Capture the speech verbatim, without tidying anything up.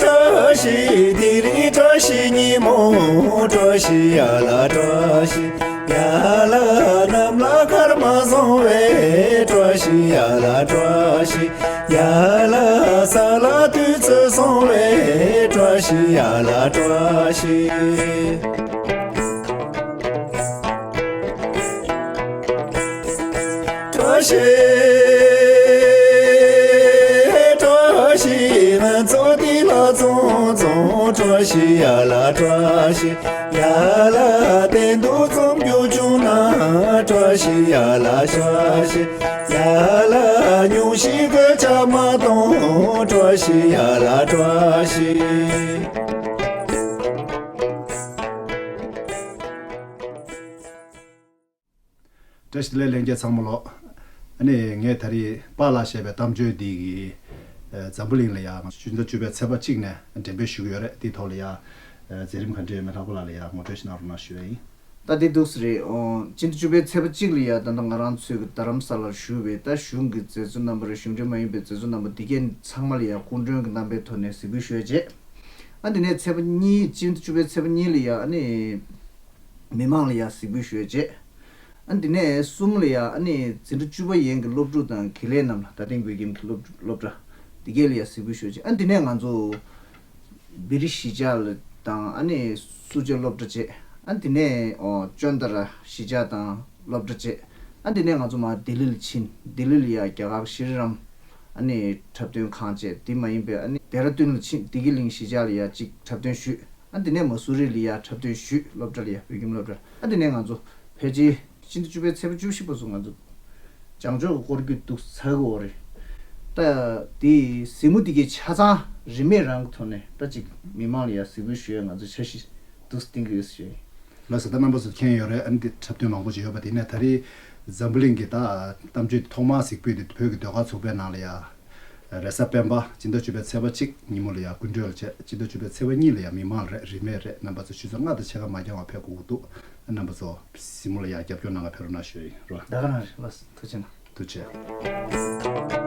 བཀྲ་ཤིས་དེ་རིང་བཀྲ་ཤིས་ཉིན་མོ། བཀྲ་ཤིས་ཡ་ལ་བཀྲ་ཤིས། ཡ་ལ་ནམ་ལ་སྐར་མ་བཟང་བས། བཀྲ་ཤིས་ཡ་ལ་བཀྲ་ཤིས། ཡ་ལ་ས་ལ་དུས་ཚོད་བཟང་བས། བཀྲ་ཤིས་ཡ་ལ་བཀྲ་ཤིས། བཀྲ་ཤིས་བཀྲ་ཤིས། ང་ཚོ་འདི་ལ་འཛོམས་འཛོམས། བཀྲ་ཤིས་ཡ་ལ་བཀྲ་ཤིས། ཡ་ལ་གཏན་དུ་འཛོམས་རྒྱུ་བྱུང་ན། བཀྲ་ཤིས་ཡ་ལ་བཀྲ་ཤིས། ཡ་ལ་སྙུང་གཞི་གོད་ཆག་མ་གཏོང་། བཀྲ་ཤིས་ཡ་ལ་བཀྲ་ཤིས། བཀྲ་ཤིས་བདེ་ལེགས་ལྷན་རྒྱས་ཚང་མ་ལོ། ཨ་ནི་ངས་ད་རེས་པཱ་ལགས་བཤད་པའི་གཏམ་བརྗོད་འདི་གི་ཨ་འཛམ་བུ་གླིང་ལ་ཡང་སྤྱི་ཟླ་བཅུ་པའི་ཚེས་པ་གཅིག་ནས་འགྲེམས་སྤེལ་ཞུ་གི་ཡོད་རེད། འདིའི་ཐོག་ལ་ཡང་ཨ་མཛད་རིམ་ག་འདྲ་ཡོད་མེད་ལྷག་པ་ལགས་ལ་ཡང་ངོ་སྤྲོད་ཞིག་གནང་རོགས་གནང་ཞུ་ཡ་ཡིན། ད་འདི་འདུག་སེ་རེད། ཨོ་སྤྱི་ཟླ་བཅུ་པའི་ཚེས་པ་གཅིག་ལ་ཡང་ད་ལྟ་ང་རང་ཚོའི་གི་རྡ་རམ་ས་ལར་བཞུགས་པའི་ད་གཞུང་གི་མཛད་གཙོ་རྣམ་པ་རེད། གཞུང་འབྲེལ་མ་ཡིན་པའི་མཛད་གཙོ་རྣམ་པ་འདི་གས་ཚང་མ་ལ་ཡང་སྐུ་མགྲོན་གྱི་རྣམ་པའི་ཐོག་ནས་གཟིགས་འབུལ་ཞུ་ཡ་བྱས། ཨ་འདི་ནས་ཚེས་པ་གཉིས་སྤྱི་ཟླ་བཅུ་པའི་ཚེས་པ་གཉིས་ལ་ཡང་ཨ་ནི་མི་མང་ལ་ཡང་གཟིགས་འབུལ་ཞུ་ཡ་བྱས། ཨ་འདི་ནས་གསུམ་ལ་ཡང་ཨ་ནི་འཛིན་གྲྭ་བཅུ་པ་ཡན་གྱི་སློབ་ཕྲུག་དང་དགེ་ལས་རྣམས་ལ། ད་ཐེངས་བོད་ཁྱིམ་གྱི་སློབ་སློབ་གྲྭ་འདི་གས་ལ་ཡང་གཟིགས་འབུལ་ཞུ་ཡ་བྱས། ཨ་འདི་ནས་ང་ཚོ་བི་རི་གཞིས་ཆགས་ལ་དང་ཨ་ནི་སུ་ཇཱ་སློབ་གྲྭ་བྱས། ཨ་འདི་ནས་ཨོ་ཅོན་ཏ་ར་གཞིས་ཆགས་དང་སློབ་གྲྭ་བྱས། ཨ་འདི་ནས་ང་ཚོ་མར་ལྡི་ལི་ལ་ཕྱིན། ལྡི་ལི་ལ་ཡ་རྒྱ་གར་ཤྲི་རམ་ཨ་ནི་འཁྲབ་སྟོན་ཁང་བྱས། འདི་མ་ཡིན་པའི་ཨ་ནི་ལྡེ་ར་ལྡུན་ལ་ཕྱིན། བདེ་སྐྱིད་གླིང་གཞིས་ཆགས་ལ་ཡ་གཅིག་འཁྲབ་སྟོན་ཞུས། ཨ་འདི་ནས་མ་སུ་རི་ལ་ཡ་འཁྲབ་སྟོན་ཞུས། སློབ་གྲྭ་ལ་ཡ་བོད་ཁྱིམ་སློབ་གྲྭ། ཨ་འདི་ནས་ང་ཚོ་ཕལ་ཆེར་ཕྱི་ཟླ་བཅུ་པའི་ཚེས་པ་བཅུ་བཞི་བར་དུ་ང་ཚོ་བྱང་ཕྱོགས་ཀྱི་སྐོར་སྐྱོད་འདུག་ཚར་གི་ཡོད་རེད། ད་དེ་གཟིགས་མོ་འདི་གའི་ཆ་ཚང་རིན་མེད་རང་གི་ཐོག་ནས་ད་ཅིག་མི་མང་ལ་ཡ་གཟིགས་འབུལ་ཞུ་ཡ་ང་ཚོ་འཆར་གཞི་འདུག་སེ་བཏིང་གི་ཡོད་ཟེར་ཞུ་ཡ་ཡིན། ལགས་སོ། ད་རྣམ་པ་ཚོ་མཁྱེན་ཡོད་རེད། ཨ་ནི་འདི་འཁྲབ་སྟོན་མང་པོ་ཅིག་ཡོད་པ། དེ་ནས་ད་རེས་འཛམ་བུ་གླིང་གི་ད་གཏམ་བརྗོད་འདི་ཐོག་མར་གཟིགས་འབུལ་འདི་བོད་ཀྱི་ཟློས་གར་ཚོགས་པའི་ནང་ལ་ཡ། རེས་གཟའ་སྤེན་པ་སྤྱི་ཟླ་བཅུ་པའི་ཚེས་པ་གཅིག་ཉིན་མོ་ལ་ཡ་སྐུ་མགྲོན་ལ་བྱས། སྤྱི་ཟླ་བཅུ་པའི་ཚེས་པ་གཉིས་ལ་ཡ་མི་མང་རེད། རིན་མེད་རེད། རྣམ་པ་ཚོ་ཆུ་ཚོད་ལྔ་དང་ཕྱེད་ཀ་མ་འགྱངས་བ་ཕེབས་དགོས་ཀྱི་འདུག་རྣམ་པ་ཚོ་གཟིགས་མོ་ལ་ཡ་རྒྱབ་སྐྱོར་གནང་ག་ཕེབས་རོགས་གནང་ཞུ་ཡ་ཡིན་རོ། ད་ག་རང་རེད། ལགས་སོ། ཐུགས་རྗེ་གནང་། ཐུགས་རྗེ།